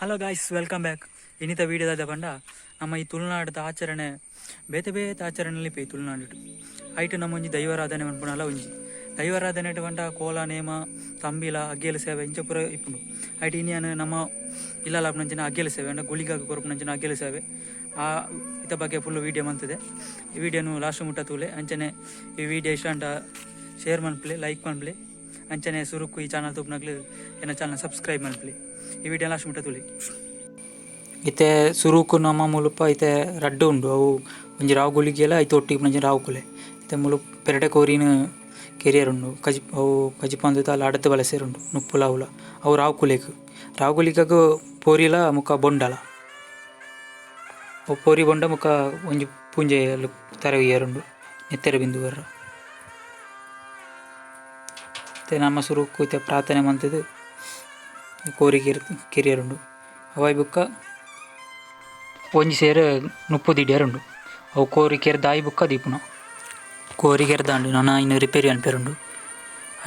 Hello guys, welcome back. ಇನ್ನಿತ ವಿಡಿಯೋದಾದ ಪಂಡ ನಮ್ಮ ಈ ತುಳುನಾಡದ ಆಚರಣೆ ಬೇತೆ ಬೇತೆ ಆಚರಣೆ ಈ ತುಳುನಾಡು ಐಟ್ ನಮ್ಮ ಒಂಜಿ ದೈವಾರಾಧನೆ ಮನ್ಪುನಲ ಒಂಜಿ ದೈವಾರಾಧನೆ ಪಂಡ ಕೋಲ ನೇಮ ತಂಬಿಲ ಅಗ್ಗೇಲು ಸೇವೆ ಇಂಚ ಪೂರ ಇಪ್ಪುಂಡು. ಐಟ್ ಇನಿಯನ್ ನಮ್ಮ ಇಲ್ಲಲಾಪುನಂಚಿನ ಅಗ್ಗೇಲು ಸೇವೆ ಅಂಡ ಗುಳಿಗಾಗ ಕೊರ್ಪುನಂಚಿನ ಅಗ್ಗೇಲು ಸೇವೆ ಆ ಇತ ಬಗ್ಗೆ ಫುಲ್ ವೀಡಿಯೋ ಮಂತದೆ. ಈ ವಿಡಿಯೋನು ಲಾಸ್ಟ್ ಮುಟ್ಟ ತೂಲೆ. ಅಂಚನೆ ಈ ವಿಡಿಯೋ ಇಷ್ಟ ಅಂಟ ಶೇರ್ ಮನ್ಪುಲೆ, ಲೈಕ್ ಮನ್ಪುಲೆ. ಅಂಚನೆ ಸುರುಕು ಈ ಚಾನಲ್ ತೂಪುನಕ್ಲು ಎನ್ನ ಚಾನಲ್ ಸಬ್ಸ್ಕ್ರೈಬ್ ಮನ್ಪುಲೆ. ಈ ವಿಡಿಯೋ ಲಾಸ್ಟ್ ಮುಟ್ಟ ತೂಲೆ. ಇತ್ತೆ ಸುರುಕು ನಮ್ಮ ಮುಲ್ಪ ಇತ್ತೆ ರಡ್ಡು ಉಂಡು. ಅವು ಒಂಜಿ ರಾವು ಗುಳಿಗೆಲ ಐತ ಒಟ್ಟಿಗೆ ಒಂಜಿ ರಾವು ಕುಲೆ. ಇತ್ತೆ ಮುಲು ಪೆರಡೆ ಕೋರಿನ ಕೆರಿಯರ್ ಉಂಡು. ಕಜಿ ಅವು ಕಜಿಪಂದು ತಾಲ ಅಡತ ಬಳಸೇರುಂಡು ನುಪ್ಪುಲ ಅವುಲ ಅವು ರಾವು ಕುಲೆಗ್. ರಾವು ಗುಳಿಗಗ್ ಪೋರಿಲ ಮುಕ ಬೊಂಡಲ ಅವು ಪೋರಿ ಬೊಂಡ ಮುಕ ಒಂಜಿ ಪೂಂಜೆ ತರವಿಯರುಂಡು ನೆತ್ತೆರ ಬಿಂದು ಬರ್ರ. ಇತ್ತೆ ನಮ್ಮ ಸುರುಕು ಇತ್ತೆ ಪ್ರಾರ್ಥನೆ ಮಂತುದು ಕೋರಿ ಕೆರಿಯರುಂಡು. ಅವಾಯ್ ಬುಕ್ಕ ಒಂಜಿ ಸೇರು ನುಪ್ಪು ದಿಡ್ಯರುಂಡು. ಅವು ಕೋರಿ ಕೆರ್ದ್ ಆಯಿ ಬುಕ್ಕ ದೀಪುನ. ಕೋರಿ ಕೆರ್ದಾಂಡು ನನ ಐನ್ ರಿಪೇರಿ ಮನ್ಪೆರುಂಡು.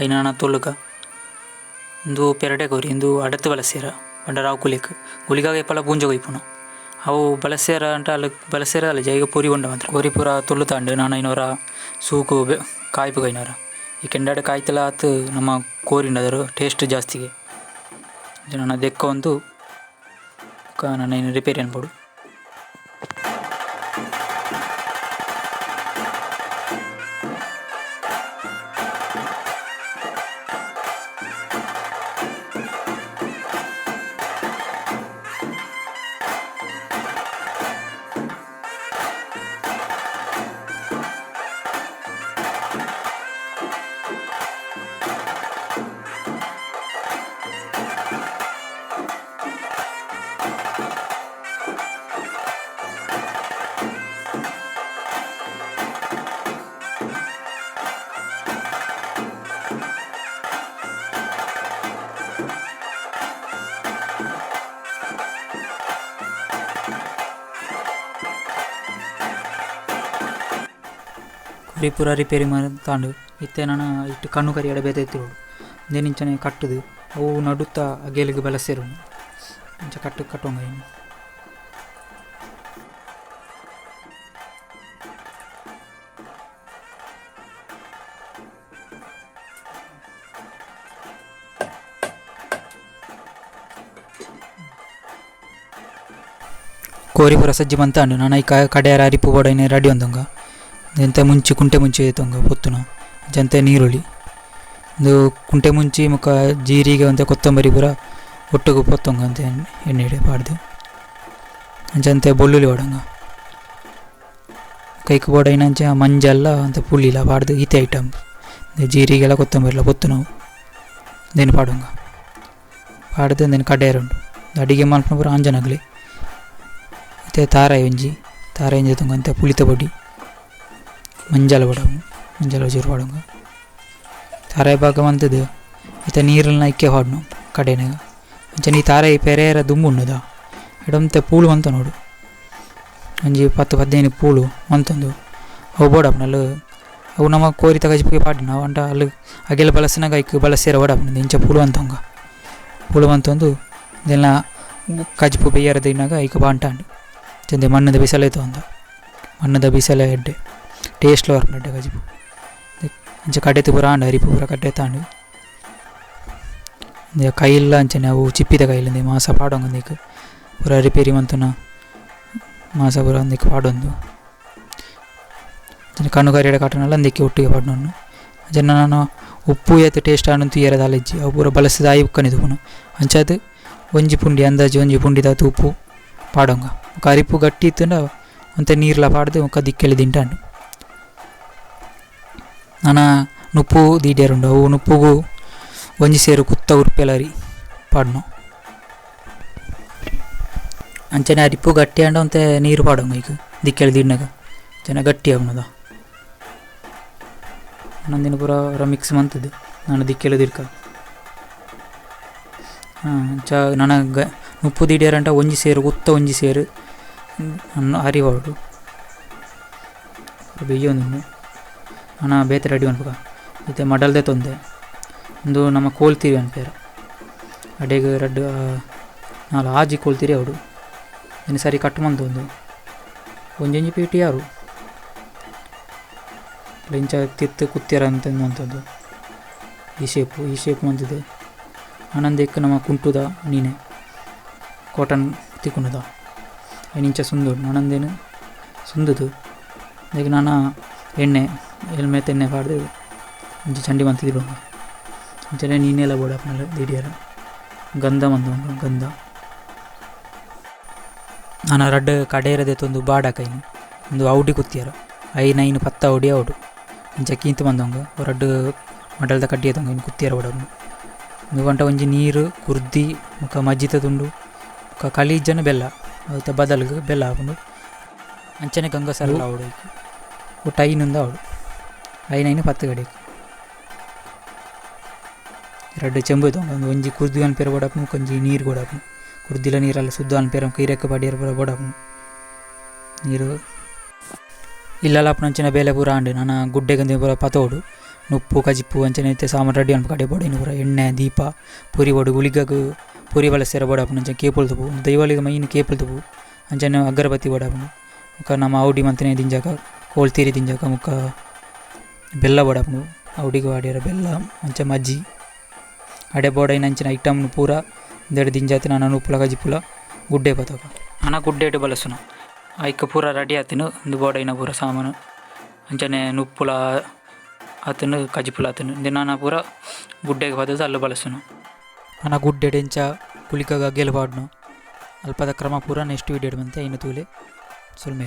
ಐನ್ ನನ ತುಳುಕ ಉಂದು ಪೆರಡೆ ಕೋರಿ ಉಂದು ಅಡತ್ ಬಳಸ್ಯೆರ ಪಂಡ ರಾವು ಕುಲೆಕ್ ಗುಳಿಗಾಗ ಏಪಲ ಪೂಂಜೆ ಕೊಯ್ಪುನ. ಅವು ಬಳಸ್ಯೆರ ಅಂಟ ಅಲ್ ಬಳಸ್ಯೆರ ಅಲ್ಲ ಜೈಗ ಪೂರಿ ಬೊಂಡ ಮಾತ್ರ ಕೋರಿ ಪೂರ ತುಳುತಾಂಡು. ನನ ಐನೋರ ಸೂಕು ಕಾಯ್ಪುಗ ಐನೋರ ಈ ಕೆಂಡಾಡ ಕಾಯ್ತಲ ಆತ್ ನಮ್ಮ ಕೋರಿ ಉಂಡು ಟೇಸ್ಟ್ ಜಾಸ್ತಿಗೆ ನನ ದೆಕ್ಕ ಒಂದು ನನ ಐನ್ ರಿಪೇರಿ ಮನ್ಪೊಡು. ಕೋರಿ ಪೂರ ರಿಪೇರಿ ತಾಂಡು ಇತ್ತೆ ನನ ಇಟ್ಟು ಕಣ್ಣು ಕರಿಯಡ ಬೇತೆ ಇತ್ತಿರೋಡು ಇಂಚನೆ ಕಟ್ಟುದು ಅವು ನಡುತ್ತ ಅಗೇಲಿಗೆ ಬಳಸೇರುಂಡು ಇಂಚ ಕಟ್ಟು ಕಟ್ಟೊಂಗ ಇನ್ನು. ಕೋರಿ ಪೂರ ಸಜ್ಜಿ ಮಂತಾಂಡು. ನನ ಈ ಕಡೆಯರ ಅರಿಪು ಬೋಡೈನೆ ರೆಡಿ ಒಂದೊಂಗ ಎಂತ ಮುಂಚಿ ಕುಂಟೆ ಮುಂಚಿ ತೊಂಗ ಪೊತ್ತುನ ಜಂತೆ ನೀರುಳ್ಳಿ ಇಂದು ಕುಂಟೆ ಮುಂಚಿ ಮುಕ್ಕ ಜೀರಿಗೆ ಒಂತೆ ಕೊತ್ತಂಬರಿ ಪೂರ ಒಟ್ಟುಗು ಪೊತ್ತೊಂಗ ಅಂತೆ ಎಣ್ಣೆಡೆ ಪಾಡ್ದು ಅಂಚಂತೆ ಬೊಳ್ಳುಳ್ಳಿ ಪಾಡಂಗ ಕೈಕ್ ಬೋಡೈನ ಅಂಚ ಮಂಜಲ್ಲ ಅಂತೆ ಪುಳಿಲ ಪಾಡ್ದು ಈತೆ ಐಟಮ್ ಜೀರಿಗೆಲ್ಲ ಕೊತ್ತಂಬರಿಲ ಪೊತ್ತುನವು ದೇನು ಪಾಡೊಂಗ ಪಾಡ್ದು ಇಂದೆನ್ ಕಡೆಯರುಂಡು ಅಡಿಗೆ ಮಲ್ಪುನ ಪೂರ ಆಂಜನಗ್ಲೆ. ಇತ್ತೆ ತಾರಾಯಿ ಒಂಜಿ ತಾರಾಯಿ ಒಂಜಿ ತೊಂಗ ಅಂತೆ ಪುಳಿತ ಪೊಡಿ ಮಂಜಲ್ ಪಾಡೊಂಡು ಮಂಜಲ್ ಚೂರು ಪಾಡೊಂಗ ತಾರಾಯಿ ಪಾಕ ಮಂತುದು ಇತ್ತೆ ನೀರುಲ್ನ ಇಕ್ಕೆ ಪಾಡ್ನು ಕಡೆನಾಗ. ಅಂಚನೆ ಈ ತಾರಾಯಿ ಪೆರೇರ ದುಂಬು ಉಂಡುದ ಎಡಂತೆ ಪೂಳು ಮಂತ ನೋಡು ಒಂಜಿ 10 15 ಪೂಳು ಮಂತೊಂದು ಅವು ಬೋಡಾಪುಂಡು. ಅವು ನಮ್ಮ ಕೋರಿ ಕಜಿಪುಗೆ ಪಾಡಿನ ಅವು ಅಂಟ ಅಲ್ಲಿ ಅಗೆಲ ಬಳಸಿನಾಗ ಐಕ್ ಬಳಸ್ಯೆರ ಬೋಡಾಪುಂಡು. ಇಂಚ ಪೂಳು ಮಂತೊಂಗ ಪೂಳು ಮಂತೊಂದು ಇದೆಲ್ಲ ಕಜಿಪು ಬೇಯರ ದಿನಾಗ ಐಕ್ ಬಾಂಟಾಂಡು ಚಂದೆ ಮಣ್ಣದ ಬಿಸಲೆ ತೊಂದು ಮಣ್ಣದ ಬಿಸಲೆ ಎಡ್ಡೆ ಟೇಸ್ಟ್ ಬರ್ಪುಂಡು ಎಡ್ಡೆ ಕಜಿಪು. ಅಂಚ ಕಡೆತು ಪೂರ ಆಂಡ್ ಅರಿಪು ಪೂರ ಕಡೆತಾಂಡು ಇಂದು ಕೈಲ್ಲ ಅಂಚನೆ ಅವು ಚಿಪ್ಪಿದ ಕೈಲ್ ಇಂದು ಮಾಸ ಪಾಡೊಂಗ ಇಂದೆಕ್ ಪೂರ ರಿಪೇರಿ ಮಂತುನ ಮಾಸ ಪೂರ ಇಂದೆಕ್ ಪಾಡೊಂದು ಅಂಚನೆ ಕಣ್ಣು ಕರಿಯಡ ಕಟ್ಟುನಲ ಇಂದೆಕ್ ಒಟ್ಟಿಗೆ ಪಾಡೊಂಡು. ಅಂಚನೆ ನಾನು ಉಪ್ಪು ಏತ್ ಟೇಸ್ಟ್ ಆಂಡ್ ತೂಯೆರೆ ದಾಲ ಇಜ್ಜಿ ಅವು ಪೂರ ಬಳಸಿದ ಆಯಿ ಬುಕ್ಕನೆ ತೂಪುನು. ಅಂಚಾದ್ ಒಂಜಿ ಪುಂಡಿ ಅಂದಾಜಿ ಒಂಜಿ ಪುಂಡಿದಾತ್ ಉಪ್ಪು ಪಾಡೊಂಗ ಬೊಕ ಅರಿಪು ಗಟ್ಟಿ ಇತ್ತುಂಡ ಒಂತೆ ನೀರ್ಲ ಪಾಡ್ದು ಬೊಕ ದಿಕ್ಕೆಲ್ ದಿಂಟಾಂಡು. ನನ ನುಪ್ಪು ದೀಡ್ಯರುಂಡು ಅವು ನುಪ್ಪುಗು ಒಂಜಿ ಸೇರು ಕುತ್ತ ಉರ್ಪೆಲರಿ ಪಾಡ್ನು. ಅಂಚನೆ ಅರಿಪು ಗಟ್ಟಿ ಆಂಡ ಒಂತೆ ನೀರು ಪಾಡೊಂಗ ಐಕ್ ದಿಕ್ಕೆಲ್ ದೀಡ್ನಗ ಅಂಚನೆ ಗಟ್ಟಿ ಆಪುಂಡು ಒಂದಿನ ಪೂರ ಮಿಕ್ಸ್ ಮಂತುದು ನನ ದಿಕ್ಕೆಲ್ ದಿಡ್ಕ. ಅಂಚ ನನ ನುಪ್ಪು ದೀಡ್ಯರಂಟ ಒಂಜಿ ಸೇರು ಕುತ್ತ ಒಂಜಿ ಸೇರು ಅರಿ ಪಾಡೊಡು ಬೆಯ್ಯೊಂದುಂಡು. ನನ ಬೇತೆ ರೆಡಿ ಮನ್ಪುಗ ಇತ್ತೆ ಮಡಲ್ದೆ ತೊಂದೆ ಉಂದು ನಮ್ಮ ಕೋಲ್ತಿರಿ ಪನ್ಪೆರ್ ಅಡೆಗ್ ರಡ್ಡ್ ನಾಲ್ ಆಜಿ ಕೋಲ್ತಿರಿ ಅವಡು ಇನ್ನು ಸರಿ ಕಟ್ ಮಂತೊಂದು ಒಂಜೊಂಜಿ ಪೀಟಿ ಯಾರು ಇಂಚ ತಿತ್ತು ಕುತ್ತಿರ ಅಂತ ಮಂತದ್ದು ಈ ಶೇಪ್ ಮಂತಿದೆ ಆನಂದಕ್ಕೆ ನಮ್ಮ ಕುಂಟುದ ನೀನೆ ಕಾಟನ್ ತಿಕ್ಕುನದ ಇಂಚ ಸುಂದೋಡು ಆನಂದೇನು ಸುಂದುದು ಈಗ ನಾನು ಎಣ್ಣೆ ಎಲ್ಮೆ ತೆಣ್ಣೆ ಪಾಡ್ದು ಇಂಚ ಚಂಡಿ ಮಂತಿದ್ರು ಅಂಚನೆ ನೀನೆಲ್ಲ ಬೋಡಪ್ಪನಲ್ಲ ದಿಡಿಯರ ಗಂಧ ಮಂದು ಗಂಧ ನಾನು ರಡ್ಡ್ ಕಡೆಯರದೆ ತೊಂದು ಬಾಡಕೈನು ಒಂದು ಔಡಿ ಕುತ್ತಿಯರ ಐನ್ ಐನ್ ಪತ್ತ ಔಡಿ ಔಡು ಇಂಚ ಕೀಂತು ಬಂದವಂಗ ರಡ್ಡ್ ಮಡಲ್ದ ಕಡ್ಡಿ ತಂಗ ಇನ್ನು ಕುತ್ತಿಯರ ಬೋಡಪ್ಪು ಒಂದು ಗಂಟ ಒಂಜಿ ನೀರು ಕುರ್ದಿ ಮುಖ ಮಜ್ಜಿತ ತುಂಡು ಮುಖ ಕಲೀಜನ ಬೆಲ್ಲ ಐತ ಬದಲ್ಗೆ ಬೆಲ್ಲ ಹಾಕೊಂಡು ಅಂಚನೆ ಗಂಗಸರಲ್ಲ ಅವಡು ಒಟ್ಟು ಐನಿಂದ ಅವಡು ಐನ್ ಐನು ಪತ್ತು ಗಡಿಗೆ ರಡ್ಡು ಚೆಂಬು ಇತ್ತಂಗ ಒಂದು ಒಂಜಿ ಕುರ್ದಿ ಅನ್ಪೇರ ಬೋಡಪ್ಪನು ಒಂಜಿ ನೀರು ಬೋಡಪ್ಪನು ಕುರ್ದಿಲ ನೀರೆಲ್ಲ ಶುದ್ಧ ಅನ್ಪೇರ ಕೈರೆಕ್ಕ ಪಾಡಿಯರ ಪೂರ ಬೋಡಪ್ಪನು ನೀರು ಇಲ್ಲಲ್ಲ ಅಂಚಿನ ಬೇಲೆ ಪೂರ ಆಂಡು ನಾನು ಗುಡ್ಡೆಗಂದು ಪೂರ ಪತೋಡು ನುಪ್ಪು ಕಜಿಪ್ಪು ಅಂಚನೆ ಇತ್ತೆ ಸಾಮಾನು ರೆಡಿ ಅನ್ಪ ಕಡೆ ಬೋಡಿನ ಪೂರ ಎಣ್ಣೆ ದೀಪ ಪುರಿ ಬೋಡು ಗುಳಿಗಗ್ ಪುರಿ ಬಳಸ್ಯಾರ ಬೋಡಪ್ಪನು ಅಂಚನೆ ಕೇಪುಲ್ ತುಪು ದೈವಳಿಗೆ ಮೈನ್ ಕೇಪುಲ್ ತುಪು ಅಂಚನೆ ಅಗರಬತ್ತಿ ಬೋಡಪ್ಪನು ಮುಕ್ಕ ನಮ್ಮ ಔಡಿ ಮಂತನೆ ದಿಂಜಾಕ ಕೋಲ್ತೀರಿ ದಿಂಜಾಕ ಮುಕ್ಕ ಬೆಲ್ಲ ಬೋಡಪ್ಪನು ಔಡಿಗೆ ವಾಡಿಯರ ಬೆಲ್ಲ ಅಂಚೆ ಮಜ್ಜಿ ಅಡೆ ಬೋಡೈನ ಅಂಚಿನ ಐಟಮ್ನು ಪೂರ ಇಂದೆಡ್ ದಿಂಜಾತಿ ನಾನು ಉಪ್ಪುಲ ಕಜಿಪ್ಪುಲ ಗುಡ್ಡೆ ಪತಕ ಅನ ಗುಡ್ಡೆಡು ಬಳಸುನ ಐಕ್ ಪೂರ ರೆಡಿ ಆತಿನ ಒಂದು ಬೋಡೈನ ಪೂರ ಸಾಮಾನು ಅಂಚನೆ ನುಪ್ಪುಲ ಆತನು ಕಜಿಪುಲ ಆತನು ದಿನಾನ ಪೂರ ಗುಡ್ಡೆಗೆ ಪದದ ಅಲ್ಲು ಬಳಸುನು ಅನ ಗುಡ್ಡೆಡ್ ಇಂಚ ಕುಲಿಕಗ ಅಗ್ಗೆಲ್ ಪಾಡ್ನು ಅಲ್ಪದ ಕ್ರಮ ಪೂರ ನೆಕ್ಸ್ಟ್ ವೀಡಿಯೋ ಬಂತೆ ಐನು ತೂಲೆ ಸೊಲ್ಮೇಲೆ.